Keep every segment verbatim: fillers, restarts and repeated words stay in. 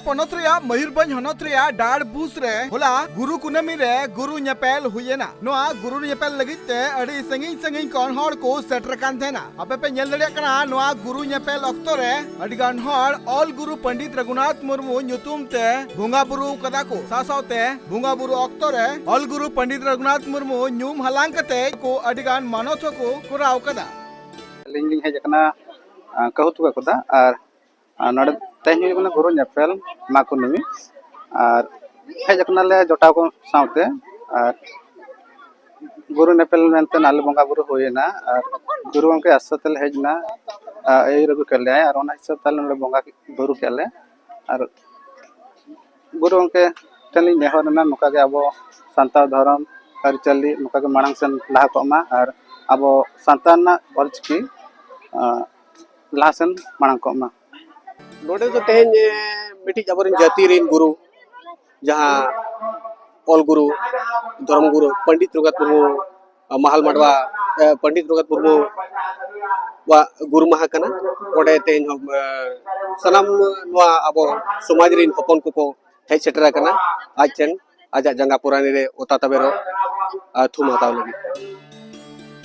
ᱯᱚᱱᱚᱛ ᱨᱮᱭᱟᱜ ᱢᱚᱭᱩᱨᱵᱷᱚᱸᱡᱽ ᱦᱚᱱᱚᱛ ᱨᱮᱭᱟᱜ ᱰᱟᱲᱵᱩᱥ ᱨᱮ ᱦᱚᱞᱟ ᱜᱩᱨᱩ ᱠᱩᱱᱟᱹᱢᱤ ᱨᱮ ᱜᱩᱨᱩ ᱧᱮᱯᱮᱞ ᱦᱩᱭ ᱮᱱᱟ᱾ ᱱᱚᱣᱟ ᱜᱩᱨᱩ ᱧᱮᱯᱮᱞ ᱞᱟᱹᱜᱤᱫ ᱛᱮ ᱟᱹᱰᱤ ᱥᱟᱺᱜᱤᱧ ᱥᱟᱺᱜᱤᱧ ᱠᱷᱚᱱ ᱦᱚᱲ ᱠᱚ ᱥᱮᱴᱮᱨ ᱟᱠᱟᱱ ᱛᱟᱦᱮᱱᱟ᱾ ᱟᱯᱮ ᱯᱮ ᱧᱮᱞ ᱫᱟᱲᱮᱭᱟᱜ ᱠᱟᱱᱟ, ᱱᱚᱣᱟ ᱜᱩᱨᱩ ᱧᱮᱯᱮᱞ ᱚᱠᱛᱚ ᱨᱮ ᱟᱹᱰᱤ ᱜᱟᱱ ᱦᱚᱲ ᱚᱞ ᱜᱩᱨᱩ ᱯᱚᱱᱰᱤᱛ ᱨᱚᱜᱷᱩᱱᱟᱛᱷ ᱢᱩᱨᱢᱩ ᱧᱩᱛᱩᱢ ᱛᱮ ᱵᱚᱸᱜᱟ ᱵᱩᱨᱩ ᱠᱟᱫᱟ ᱠᱚ᱾ ᱥᱟᱶ ᱥᱟᱶᱛᱮ ᱵᱚᱸᱜᱟ ᱵᱩᱨᱩ ᱚᱠᱛᱚ ᱨᱮ ᱚᱞ ᱜᱩᱨᱩ ᱯᱚᱱᱰᱤᱛ ᱨᱚᱜᱷᱩᱱᱟᱛᱷ ᱢᱩᱨᱢᱩ ᱧᱩᱢ ᱦᱟᱞᱟᱝ ᱠᱟᱛᱮ ᱠᱚ ᱟᱹᱰᱤ ᱜᱟᱱ ᱢᱟᱱᱚᱛ ᱦᱚᱸᱠᱚ ᱠᱚᱨᱟᱣ ᱠᱟᱫᱟ᱾ ᱟᱹᱞᱤᱧ ᱞᱤᱧ ᱦᱮᱡ ᱟᱠᱟᱱᱟ, ᱟᱸ, ᱠᱟᱹᱦᱩ ᱛᱩᱠᱟ ᱠᱚᱫᱟ, ᱟᱨ, ᱟᱨ ᱱᱚᱰᱮ ᱛᱮᱦᱮᱧ ᱦᱩᱭᱩᱜ ᱠᱟᱱᱟ ᱜᱩᱨᱩ ᱧᱮᱯᱮᱞ ᱢᱟᱜᱽ ᱠᱩᱱᱟᱹᱢᱤ, ᱟᱨ ᱦᱮᱡ ᱟᱠᱟᱱᱟᱞᱮ ᱡᱚᱴᱟᱣ ᱠᱚ ᱥᱟᱶᱛᱮ, ᱟᱨ ᱜᱩᱨᱩ ᱧᱮᱯᱮᱞ ᱢᱮᱱᱛᱮ ᱟᱞᱮ ᱵᱚᱸᱜᱟ ᱵᱩᱨᱩ ᱦᱩᱭᱮᱱᱟ, ᱟᱨ ᱜᱩᱨᱩ ᱜᱚᱢᱠᱮ ᱟᱥᱟ ᱛᱮᱞᱮ ᱦᱮᱡ ᱮᱱᱟ, ᱟᱨ ᱟᱹᱭᱩᱨ ᱟᱹᱜᱩ ᱠᱮᱫ ᱞᱮᱭᱟᱭ, ᱟᱨ ᱚᱱᱟ ᱦᱤᱥᱟᱹᱵ ᱛᱮ ᱟᱞᱮ ᱱᱚᱰᱮ ᱵᱚᱸᱜᱟ ᱵᱩᱨᱩ ᱠᱮᱫ ᱞᱮ, ᱟᱨ ᱜᱩᱨᱩ ᱜᱚᱢᱠᱮ ᱴᱷᱮᱱ ᱞᱤᱧ ᱱᱮᱦᱚᱨ ᱮᱱᱟ, ᱱᱚᱝᱠᱟ ᱜᱮ ᱟᱵᱚ ᱥᱟᱱᱛᱟᱲ ᱫᱷᱚᱨᱚᱢ ᱟᱹᱨᱤᱪᱟᱹᱞᱤ ᱱᱚᱝᱠᱟ ᱜᱮ ᱢᱟᱲᱟᱝ ᱥᱮᱱ ᱞᱟᱦᱟ ᱠᱚᱜ ᱢᱟ, ᱟᱨ ᱟᱵᱚ ᱥᱟᱱᱛᱟᱲ ᱨᱮᱱᱟᱜ ᱚᱞᱪᱤᱠᱤ, ᱟᱸ, ᱞᱟᱦᱟ ᱥᱮᱱ ᱢᱟᱲᱟᱝ ᱠᱚᱜ ᱢᱟ᱾ ᱱᱚᱰᱮ ᱫᱚ ᱛᱮᱦᱮᱧ, ᱮ, ᱢᱤᱫᱴᱤᱡ ᱟᱵᱚᱨᱮᱱ ᱡᱟᱹᱛᱤ ᱨᱮᱱ ᱜᱩᱨᱩ, ᱡᱟᱦᱟᱸ ᱚᱞ ᱜᱩᱨᱩ, ᱫᱷᱚᱨᱚᱢ ᱜᱩᱨᱩ ᱯᱚᱱᱰᱤᱛ ᱨᱚᱜᱷᱩᱱᱟᱛᱷ ᱢᱩᱨᱢᱩ, ᱢᱟᱦᱟᱞ ᱢᱟᱰᱣᱟ, ᱮ, ᱯᱚᱱᱰᱤᱛ ᱨᱚᱜᱷᱩᱱᱟᱛᱷ ᱢᱩᱨᱢᱩ ᱣᱟᱜ ᱜᱩᱨᱩ ᱢᱟᱦᱟ ᱠᱟᱱᱟ᱾ ᱚᱸᱰᱮ ᱛᱮᱦᱮᱧ ᱦᱚᱸ, ᱮ, ᱥᱟᱱᱟᱢ ᱱᱚᱣᱟ ᱟᱵᱚ ᱥᱚᱢᱟᱡᱽ ᱨᱮᱱ ᱦᱚᱯᱚᱱ ᱠᱚᱠᱚ ᱦᱮᱡ ᱥᱮᱴᱮᱨ ᱟᱠᱟᱱᱟ᱾ ᱟᱡ ᱴᱷᱮᱱ ᱟᱡᱟᱜ ᱡᱟᱸᱜᱟ ᱯᱚᱨᱟᱱᱤ ᱨᱮ ᱚᱛᱟ ᱛᱟᱵᱮᱨᱚᱜ, ᱟᱨ ᱛᱷᱩᱢ ᱦᱟᱛᱟᱣ ᱞᱟᱹᱜᱤᱫ᱾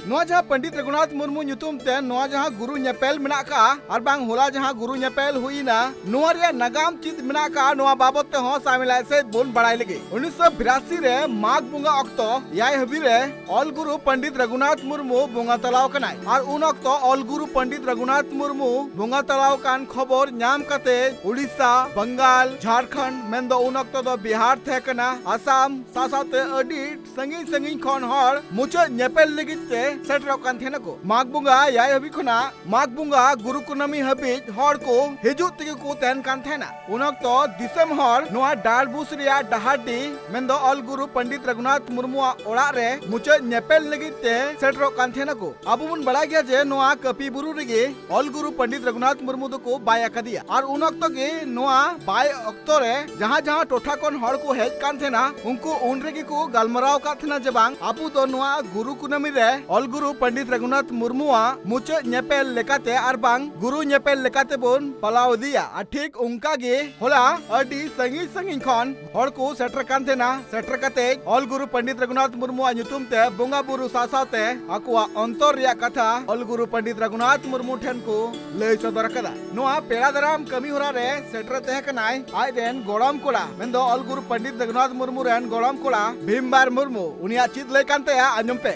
ᱱᱚᱣᱟ ᱡᱟᱦᱟᱸ ᱯᱚᱱᱰᱤᱛ ᱨᱚᱜᱷᱩᱱᱟᱛᱷ ᱢᱩᱨᱢᱩ ᱧᱩᱛᱩᱢ ᱛᱮ ᱱᱚᱣᱟ ᱡᱟᱦᱟᱸ ᱜᱩᱨᱩ ᱧᱮᱯᱮᱞ ᱢᱮᱱᱟᱜ ᱟᱠᱟᱫᱼᱟ, ᱟᱨ ᱵᱟᱝ ᱦᱚᱞᱟ ᱡᱟᱦᱟᱸ ᱜᱩᱨᱩ ᱧᱮᱯᱮᱞ ᱦᱩᱭ ᱮᱱᱟ, ᱱᱚᱣᱟ ᱨᱮᱭᱟᱜ ᱱᱟᱜᱟᱢ ᱪᱮᱫ ᱢᱮᱱᱟᱜ ᱟᱠᱟᱫᱼᱟ, ᱱᱚᱣᱟ ᱵᱟᱵᱚᱛ ᱛᱮᱦᱚᱸ ᱥᱟᱢᱮᱞᱟᱭ ᱥᱮᱫ ᱵᱚᱱ ᱵᱟᱲᱟᱭ ᱞᱮᱜᱮ᱾ ᱩᱱᱤᱥᱥᱚ ᱵᱤᱨᱟᱥᱤ ᱨᱮ ᱢᱟᱜᱽ ᱵᱚᱸᱜᱟ ᱚᱠᱛᱚ ᱮᱭᱟᱭ ᱦᱟᱹᱵᱤ ᱨᱮ ᱚᱞ ᱜᱩᱨᱩ ᱯᱚᱱᱰᱤᱛ ᱨᱚᱜᱷᱩᱱᱟᱛᱷ ᱢᱩᱨᱢᱩ ᱵᱚᱸᱜᱟ ᱛᱟᱞᱟᱣ ᱟᱠᱟᱱᱟᱭ, ᱟᱨ ᱩᱱ ᱚᱠᱛᱚ ᱚᱞ ᱜᱩᱨᱩ ᱯᱚᱱᱰᱤᱛ ᱨᱚᱜᱷᱩᱱᱟᱛᱷ ᱢᱩᱨᱢᱩ ᱵᱚᱸᱜᱟ ᱛᱟᱞᱟᱣ ᱟᱠᱟᱱ ᱠᱷᱚᱵᱚᱨ ᱧᱟᱢ ᱠᱟᱛᱮ ᱩᱲᱤᱥᱥᱟ, ᱵᱟᱝᱜᱟᱞ, ᱡᱷᱟᱲᱠᱷᱚᱸᱰ, ᱢᱮᱱᱫᱚ ᱩᱱ ᱚᱠᱛᱚ ᱫᱚ ᱵᱤᱦᱟᱨ ᱛᱟᱦᱮᱸ ᱠᱟᱱᱟ, ᱟᱥᱟᱢ, ᱥᱟᱶ ᱥᱟᱶᱛᱮ ᱟᱹᱰᱤ ᱥᱟᱺᱜᱤᱧ ᱥᱟᱺᱜᱤᱧ ᱠᱷᱚᱱ ᱦᱚᱲ ᱢᱩᱪᱟᱹᱫ ᱧᱮᱯᱮᱞ ᱞᱟᱹᱜᱤᱫ ᱛᱮ ᱥᱮᱴᱮᱨᱚᱜ ᱠᱟᱱ ᱛᱟᱦᱮᱱᱟ ᱠᱚ᱾ ᱢᱟᱜᱽ ᱵᱚᱸᱜᱟ ᱮᱭᱟᱭ ᱦᱟᱹᱵᱤᱡ ᱠᱷᱚᱱᱟᱜ ᱢᱟᱜᱽ ᱵᱚᱸᱜᱟ ᱜᱩᱨᱩ ᱠᱩᱱᱟᱹᱢᱤ ᱦᱟᱹᱵᱤᱡ ᱦᱚᱲ ᱠᱚ ᱦᱤᱡᱩᱜ ᱛᱮᱜᱮ ᱠᱚ ᱛᱟᱦᱮᱱ ᱠᱟᱱ ᱛᱟᱦᱮᱱᱟ᱾ ᱩᱱ ᱚᱠᱛᱚ ᱫᱤᱥᱚᱢ ᱦᱚᱲ ᱱᱚᱣᱟ ᱰᱟᱲᱵᱩᱥ ᱨᱮᱭᱟᱜ ᱰᱟᱦᱟᱨᱰᱤ, ᱢᱮᱱᱫᱚ ᱚᱞ ᱜᱩᱨᱩ ᱯᱚᱱᱰᱤᱛ ᱨᱚᱜᱷᱩᱱᱟᱛᱷ ᱢᱩᱨᱢᱩᱣᱟᱜ ᱚᱲᱟᱜ ᱨᱮ ᱢᱩᱪᱟᱹᱫ ᱧᱮᱯᱮᱞ ᱞᱟᱹᱜᱤᱫ ᱛᱮ ᱥᱮᱴᱮᱨᱚᱜ ᱠᱟᱱ ᱛᱟᱦᱮᱱᱟ ᱠᱚ᱾ ᱟᱵᱚ ᱵᱚᱱ ᱵᱟᱲᱟᱭ ᱜᱮᱭᱟ ᱡᱮ ᱱᱚᱣᱟ ᱠᱟᱹᱯᱤ ᱵᱩᱨᱩ ᱨᱮᱜᱮ ᱚᱞ ᱜᱩᱨᱩ ᱯᱚᱱᱰᱤᱛ ᱨᱚᱜᱷᱩᱱᱟᱛᱷ ᱢᱩᱨᱢᱩ ᱫᱚᱠᱚ ᱵᱟᱭ ᱟᱠᱟᱫᱮᱭᱟ, ᱟᱨ ᱩᱱ ᱚᱠᱛᱚ ᱜᱮ ᱱᱚᱣᱟ ᱵᱟᱭ ᱚᱠᱛᱚ ᱨᱮ ᱡᱟᱦᱟᱸ ᱡᱟᱦᱟᱸ ᱴᱚᱴᱷᱟ ᱠᱷᱚᱱ ᱦᱚᱲ ᱠᱚ ᱦᱮᱡ ᱠᱟᱱ ᱛᱟᱦᱮᱱᱟ, ᱩᱱᱠᱩ ᱩᱱ ᱨᱮᱜᱮ ᱠᱚ ᱜᱟᱞᱢᱟᱨᱟᱣ ᱟᱠᱟᱫ ᱛᱟᱦᱮᱱᱟ ᱡᱮ ᱵᱟᱝ, ᱟᱵᱚ ᱫᱚ ᱱᱚᱣᱟ ᱜᱩᱨᱩ ᱠᱩᱱᱟᱹᱢᱤ ᱨᱮ ᱚᱞ ᱜᱩᱨᱩ ᱯᱚᱱᱰᱤᱛ ᱨᱚᱜᱷᱩᱱᱟᱛᱷ ᱢᱩᱨᱢᱩᱣᱟᱜ ᱢᱩᱪᱟᱹᱫ ᱧᱮᱯᱮᱞ ᱞᱮᱠᱟᱛᱮ ᱟᱨ ᱵᱟᱝ ᱜᱩᱨᱩ ᱧᱮᱯᱮᱞ ᱞᱮᱠᱟᱛᱮ ᱵᱚᱱ ᱯᱟᱞᱟᱣ ᱤᱫᱤᱭᱟ᱾ ᱟᱨ ᱴᱷᱤᱠ ᱚᱱᱠᱟ ᱜᱮ ᱦᱚᱞᱟ ᱟᱹᱰᱤ ᱥᱟᱺᱜᱤᱧ ᱥᱟᱺᱜᱤᱧ ᱠᱷᱚᱱ ᱦᱚᱲ ᱠᱚ ᱥᱮᱴᱮᱨ ᱠᱟᱱ ᱛᱟᱦᱮᱱᱟ᱾ ᱥᱮᱴᱮᱨ ᱠᱟᱛᱮ ᱚᱞ ᱜᱩᱨᱩ ᱯᱚᱱᱰᱤᱛ ᱨᱚᱜᱷᱩᱱᱟᱛᱷ ᱢᱩᱨᱢᱩᱣᱟᱜ ᱧᱩᱛᱩᱢ ᱛᱮ ᱵᱚᱸᱜᱟ ᱵᱩᱨᱩ ᱥᱟᱶ ᱥᱟᱶᱛᱮ ᱟᱠᱚᱣᱟᱜ ᱚᱱᱛᱚᱨ ᱨᱮᱭᱟᱜ ᱠᱟᱛᱷᱟ ᱚᱞ ᱜᱩᱨᱩ ᱯᱚᱱᱰᱤᱛ ᱨᱚᱜᱷᱩᱱᱟᱛᱷ ᱢᱩᱨᱢᱩ ᱴᱷᱮᱱ ᱠᱚ ᱞᱟᱹᱭ ᱥᱚᱫᱚᱨ ᱟᱠᱟᱫᱟ᱾ ᱱᱚᱣᱟ ᱯᱮᱲᱟ ᱫᱟᱨᱟᱢ ᱠᱟᱹᱢᱤ ᱦᱚᱨᱟ ᱨᱮ ᱥᱮᱴᱮᱨ ᱛᱟᱦᱮᱸ ᱠᱟᱱᱟᱭ ᱟᱡ ᱨᱮᱱ ᱜᱚᱲᱚᱢ ᱠᱚᱲᱟ, ᱢᱮᱱᱫᱚ ᱚᱞ ᱜᱩᱨᱩ ᱯᱚᱱᱰᱤᱛ ᱨᱚᱜᱷᱩᱱᱟᱛᱷ ᱢᱩᱨᱢᱩ ᱨᱮᱱ ᱜᱚᱲᱚᱢ ᱠᱚᱲᱟ ᱵᱷᱤᱢᱵᱟᱨ ᱢᱩᱨᱢᱩ᱾ ᱩᱱᱤᱭᱟᱜ ᱪᱮᱫ ᱞᱟᱹᱭ ᱠᱟᱱ ᱛᱟᱭᱟ, ᱟᱸᱡᱚᱢ ᱯᱮ᱾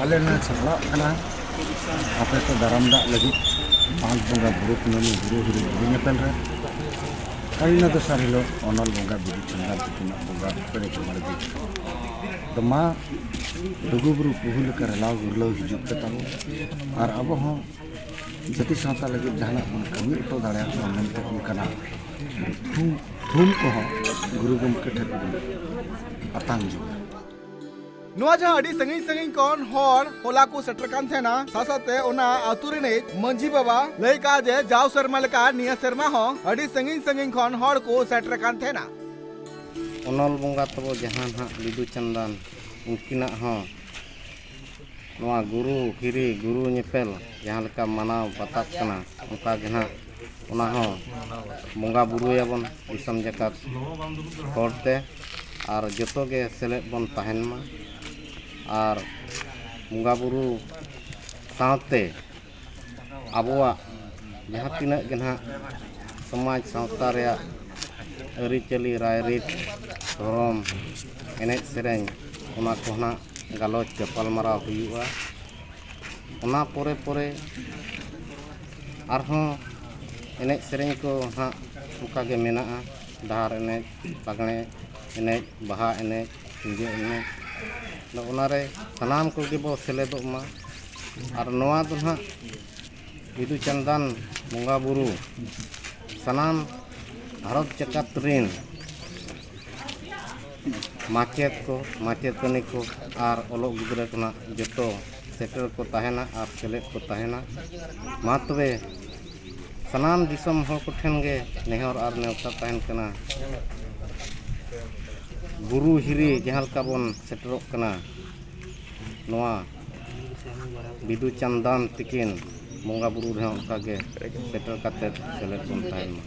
ᱟᱞᱮ ᱞᱮ ᱥᱟᱯᱲᱟᱜ ᱠᱟᱱᱟ ᱟᱯᱮ ᱠᱚ ᱫᱟᱨᱟᱢ ᱫᱟᱜ ᱞᱟᱹᱜᱤᱫ ᱯᱟᱸᱪ ᱵᱚᱸᱜᱟ ᱵᱩᱨᱩ ᱠᱩᱱᱟᱹᱢᱤ ᱵᱩᱨᱩ ᱦᱤᱨᱤ ᱵᱩᱨᱩ ᱧᱮᱯᱮᱞ ᱨᱮ᱾ ᱟᱨ ᱤᱱᱟᱹ ᱫᱚᱥᱟᱨ ᱦᱤᱞᱳᱜ ᱚᱱᱚᱞ ᱵᱚᱸᱜᱟ ᱵᱤᱫᱩ ᱪᱟᱸᱫᱟᱱ ᱛᱟᱹᱠᱤᱱᱟᱜ ᱵᱚᱸᱜᱟ ᱯᱮᱨᱮᱡ ᱢᱟᱹᱲᱤ᱾ ᱛᱚ ᱢᱟ ᱞᱩᱜᱩᱵᱩᱨᱩ ᱯᱩᱦᱩ ᱞᱮᱠᱟ ᱨᱮᱞᱟᱣ ᱜᱩᱨᱞᱟᱹᱣ ᱦᱤᱡᱩᱜ ᱯᱮ ᱛᱟᱵᱚᱱ᱾ ᱟᱨ ᱟᱵᱚ ᱦᱚᱸ ᱡᱟᱹᱛᱤ ᱥᱟᱶᱛᱟ ᱞᱟᱹᱜᱤᱫ ᱡᱟᱦᱟᱱᱟᱜ ᱵᱚᱱ ᱠᱟᱹᱢᱤ ᱦᱚᱴᱚ ᱫᱟᱲᱮᱭᱟᱜ ᱢᱟ ᱢᱮᱱᱛᱮ ᱚᱱᱠᱟᱱᱟᱜ ᱛᱷᱩᱢ, ᱛᱷᱩᱢ ᱠᱚᱦᱚᱸ ᱜᱩᱨᱩ ᱜᱚᱢᱠᱮ ᱴᱷᱮᱱ ᱵᱚᱱ ᱟᱛᱟᱝ ᱡᱚᱝᱟ᱾ ᱱᱚᱣᱟ ᱡᱟᱦᱟᱸ ᱟᱹᱰᱤ ᱥᱟᱺᱜᱤᱧ ᱥᱟᱺᱜᱤᱧ ᱠᱷᱚᱱ ᱦᱚᱲ ᱦᱚᱞᱟ ᱠᱚ ᱥᱮᱴᱮᱨ ᱠᱟᱱ ᱛᱟᱦᱮᱱᱟ, ᱥᱟᱶ ᱥᱟᱶᱛᱮ ᱚᱱᱟ ᱟᱹᱛᱩ ᱨᱤᱱᱤᱡ ᱢᱟᱹᱡᱷᱤ ᱵᱟᱵᱟ ᱞᱟᱹᱭ ᱠᱟᱜᱼᱟ ᱡᱮ ᱡᱟᱣ ᱥᱮᱨᱢᱟ ᱞᱮᱠᱟ ᱱᱤᱭᱟᱹ ᱥᱮᱨᱢᱟ ᱦᱚᱸ ᱟᱹᱰᱤ ᱥᱟᱺᱜᱤᱧ ᱥᱟᱺᱜᱤᱧ ᱠᱷᱚᱱ ᱦᱚᱲ ᱠᱚ ᱥᱮᱴᱮᱨ ᱠᱟᱱ ᱛᱟᱦᱮᱱᱟ᱾ ᱚᱱᱚᱞ ᱵᱚᱸᱜᱟ ᱛᱟᱵᱚ ᱡᱟᱦᱟᱸ ᱱᱟᱦᱟᱜ ᱵᱤᱫᱩ ᱪᱟᱸᱫᱟᱱ, ᱩᱱᱠᱤᱱᱟᱜ ᱦᱚᱸ ᱱᱚᱣᱟ ᱜᱩᱨᱩ ᱦᱤᱨᱤ, ᱜᱩᱨᱩ ᱧᱮᱯᱮᱞ ᱡᱟᱦᱟᱸ ᱞᱮᱠᱟ ᱢᱟᱱᱟᱣ ᱵᱟᱛᱟᱜ ᱠᱟᱱᱟ, ᱚᱱᱠᱟ ᱜᱮ ᱱᱟᱦᱟᱜ ᱚᱱᱟ ᱦᱚᱸ ᱵᱚᱸᱜᱟ ᱵᱩᱨᱩᱭᱟᱵᱚᱱ ᱫᱤᱥᱚᱢ ᱡᱟᱠᱟᱛ ᱦᱚᱲᱛᱮ, ᱟᱨ ᱡᱚᱛᱚ ᱜᱮ ᱥᱮᱞᱮᱫ ᱵᱚᱱ ᱛᱟᱦᱮᱱ ᱢᱟ᱾ ᱟᱨ ᱵᱚᱸᱜᱟ ᱵᱩᱨᱩ ᱥᱟᱶᱛᱮ ᱟᱵᱚᱣᱟᱜ ᱡᱟᱦᱟᱸ ᱛᱤᱱᱟᱹᱜ ᱜᱮ ᱱᱟᱦᱟᱜ ᱥᱚᱢᱟᱡᱽ ᱥᱟᱶᱛᱟ ᱨᱮᱭᱟᱜ ᱟᱹᱨᱤᱪᱟᱹᱞᱤ, ᱨᱟᱭᱨᱤᱛ, ᱫᱷᱚᱨᱚᱢ, ᱮᱱᱮᱡ ᱥᱮᱨᱮᱧ, ᱚᱱᱟ ᱠᱚ ᱱᱟᱦᱟᱜ ᱜᱟᱞᱚᱪ ᱜᱟᱯᱟᱞᱢᱟᱨᱟᱣ ᱦᱩᱭᱩᱜᱼᱟ᱾ ᱚᱱᱟ ᱯᱚᱨᱮ ᱯᱚᱨᱮ ᱟᱨᱦᱚᱸ ᱮᱱᱮᱡ ᱥᱮᱨᱮᱧ ᱠᱚ ᱱᱟᱦᱟᱜ ᱚᱱᱠᱟ ᱜᱮ ᱢᱮᱱᱟᱜᱼᱟ, ᱰᱟᱦᱟᱨ ᱮᱱᱮᱡ, ᱞᱟᱜᱽᱬᱮ ᱮᱱᱮᱡ, ᱵᱟᱦᱟ ᱮᱱᱮᱡ, ᱥᱤᱸᱡᱟᱹ ᱮᱱᱮᱡ᱾ ᱟᱫᱚ ᱚᱱᱟᱨᱮ ᱥᱟᱱᱟᱢ ᱠᱚᱜᱮ ᱵᱚ ᱥᱮᱞᱮᱫᱚᱜ ᱢᱟ᱾ ᱟᱨ ᱱᱚᱣᱟ ᱫᱚ ᱱᱟᱦᱟᱜ ᱵᱤᱫᱩ ᱪᱟᱸᱫᱟᱱ ᱵᱚᱸᱜᱟ ᱵᱩᱨᱩ ᱥᱟᱱᱟᱢ ᱵᱷᱟᱨᱚᱛ ᱡᱟᱠᱟᱛ ᱨᱤᱱ ᱢᱟᱪᱮᱫ ᱠᱚ, ᱢᱟᱪᱮᱛᱟᱹᱱᱤ ᱠᱚ ᱟᱨ ᱚᱞᱚᱜ ᱜᱤᱫᱽᱨᱟᱹ ᱠᱚ ᱱᱟᱦᱟᱜ ᱡᱚᱛᱚ ᱥᱮᱴᱮᱨ ᱠᱚ ᱛᱟᱦᱮᱱᱟ ᱟᱨ ᱥᱮᱞᱮᱫ ᱠᱚ ᱛᱟᱦᱮᱱᱟ᱾ ᱢᱟ ᱛᱚᱵᱮ ᱥᱟᱱᱟᱢ ᱫᱤᱥᱚᱢ ᱦᱚᱲ ᱠᱚᱴᱷᱮᱱ ᱜᱮ ᱱᱮᱦᱚᱨ ᱟᱨ ᱱᱮᱣᱛᱟ ᱛᱟᱦᱮᱱ ᱠᱟᱱᱟ, ᱜᱩᱨᱩ ᱦᱤᱨᱤ ᱡᱟᱦᱟᱸ ᱞᱮᱠᱟ ᱵᱚᱱ ᱥᱮᱴᱮᱨᱚᱜ ᱠᱟᱱᱟ, ᱱᱚᱣᱟ ᱵᱤᱫᱩ ᱪᱟᱸᱫᱟᱱ ᱛᱤᱠᱤᱱ ᱵᱚᱸᱜᱟ ᱵᱩᱨᱩ ᱨᱮᱦᱚᱸ ᱚᱱᱠᱟ ᱜᱮ ᱥᱮᱴᱮᱨ ᱠᱟᱛᱮ ᱥᱮᱞᱮᱫ ᱵᱚᱱ ᱛᱟᱦᱮᱱ ᱢᱟ᱾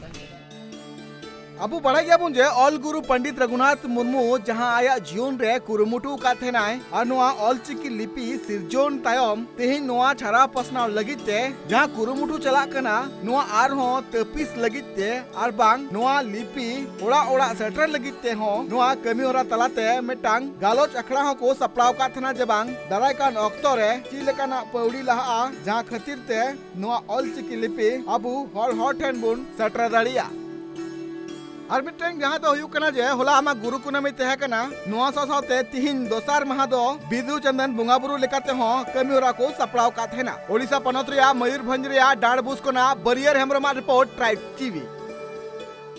ᱟᱵᱚ ᱵᱟᱲᱟᱭ ᱜᱮᱭᱟᱵᱚᱱ ᱡᱮ ᱚᱞ ᱜᱩᱨᱩ ᱯᱚᱱᱰᱤᱛ ᱨᱚᱜᱷᱩᱱᱟᱛᱷ ᱢᱩᱨᱢᱩ ᱡᱟᱦᱟᱸ ᱟᱭᱟᱜ ᱡᱤᱭᱚᱱ ᱨᱮ ᱠᱩᱨᱩᱢᱩᱴᱩ ᱟᱠᱟᱫ ᱛᱟᱦᱮᱱᱟᱭ ᱟᱨ ᱱᱚᱣᱟ ᱚᱞᱪᱤᱠᱤ ᱞᱤᱯᱤ ᱥᱤᱨᱡᱚᱱ ᱛᱟᱭᱚᱢ ᱛᱮᱦᱮᱧ ᱱᱚᱣᱟ ᱪᱷᱟᱨᱟᱣ ᱯᱟᱥᱱᱟᱣ ᱞᱟᱹᱜᱤᱫ ᱛᱮ ᱡᱟᱦᱟᱸ ᱠᱩᱨᱩᱢᱩᱴᱩ ᱪᱟᱞᱟᱜ ᱠᱟᱱᱟ, ᱱᱚᱣᱟ ᱟᱨᱦᱚᱸ ᱛᱟᱹᱯᱤᱥ ᱞᱟᱹᱜᱤᱫ ᱛᱮ ᱟᱨ ᱵᱟᱝ ᱱᱚᱣᱟ ᱞᱤᱯᱤ ᱚᱲᱟᱜ ᱚᱲᱟᱜ ᱥᱮᱴᱮᱨ ᱞᱟᱹᱜᱤᱫ ᱛᱮᱦᱚᱸ ᱱᱚᱣᱟ ᱠᱟᱹᱢᱤ ᱦᱚᱨᱟ ᱛᱟᱞᱟᱛᱮ ᱢᱤᱫᱴᱟᱝ ᱜᱟᱞᱚᱪ ᱟᱠᱷᱲᱟ ᱦᱚᱸᱠᱚ ᱥᱟᱯᱲᱟᱣ ᱟᱠᱟᱫ ᱛᱟᱦᱮᱱᱟ ᱡᱮ ᱵᱟᱝ ᱫᱟᱨᱟᱭ ᱠᱟᱱ ᱚᱠᱛᱚ ᱨᱮ ᱪᱮᱫ ᱞᱮᱠᱟᱱᱟᱜ ᱯᱟᱹᱣᱲᱤ ᱞᱟᱦᱟᱜᱼᱟ, ᱡᱟᱦᱟᱸ ᱠᱷᱟᱹᱛᱤᱨ ᱛᱮ ᱱᱚᱣᱟ ᱚᱞᱪᱤᱠᱤ ᱞᱤᱯᱤ ᱟᱵᱚ ᱦᱚᱲ ᱦᱚᱲ ᱴᱷᱮᱱ ᱵᱚᱱ ᱥᱮᱴᱮᱨ ᱫᱟᱲᱮᱭᱟᱜᱼᱟ᱾ ᱟᱨ ᱢᱤᱫᱴᱮᱱ ᱡᱟᱦᱟᱸ ᱫᱚ ᱦᱩᱭᱩᱜ ᱠᱟᱱᱟ ᱡᱮ ᱦᱚᱞᱟ ᱟᱢᱟᱜ ᱜᱩᱨᱩ ᱠᱩᱱᱟᱹᱢᱤ ᱛᱟᱦᱮᱸ ᱠᱟᱱᱟ, ᱱᱚᱣᱟ ᱥᱟᱶ ᱥᱟᱶᱛᱮ ᱛᱤᱦᱤᱧ ᱫᱚᱥᱟᱨ ᱢᱟᱦᱟ ᱫᱚ ᱵᱤᱫᱩ ᱪᱟᱸᱫᱟᱱ ᱵᱚᱸᱜᱟ ᱵᱩᱨᱩ ᱞᱮᱠᱟ ᱛᱮᱦᱚᱸ ᱠᱟᱹᱢᱤ ᱦᱚᱨᱟ ᱠᱚ ᱥᱟᱯᱲᱟᱣ ᱟᱠᱟᱫ ᱛᱟᱦᱮᱱᱟ᱾ ᱳᱰᱤᱥᱟ ᱯᱚᱱᱚᱛ ᱨᱮᱭᱟᱜ ᱢᱚᱭᱩᱨᱵᱷᱚᱸᱡᱽ ᱨᱮᱭᱟᱜ ᱰᱟᱸᱰᱵᱩᱥ ᱠᱷᱚᱱᱟᱜ ᱵᱟᱹᱨᱤᱭᱟᱹᱨ ᱦᱮᱢᱵᱨᱚᱢᱟᱜ ᱨᱤᱯᱳᱨᱴ, ᱴᱨᱟᱭᱤᱵ ᱴᱤᱵᱷᱤ᱾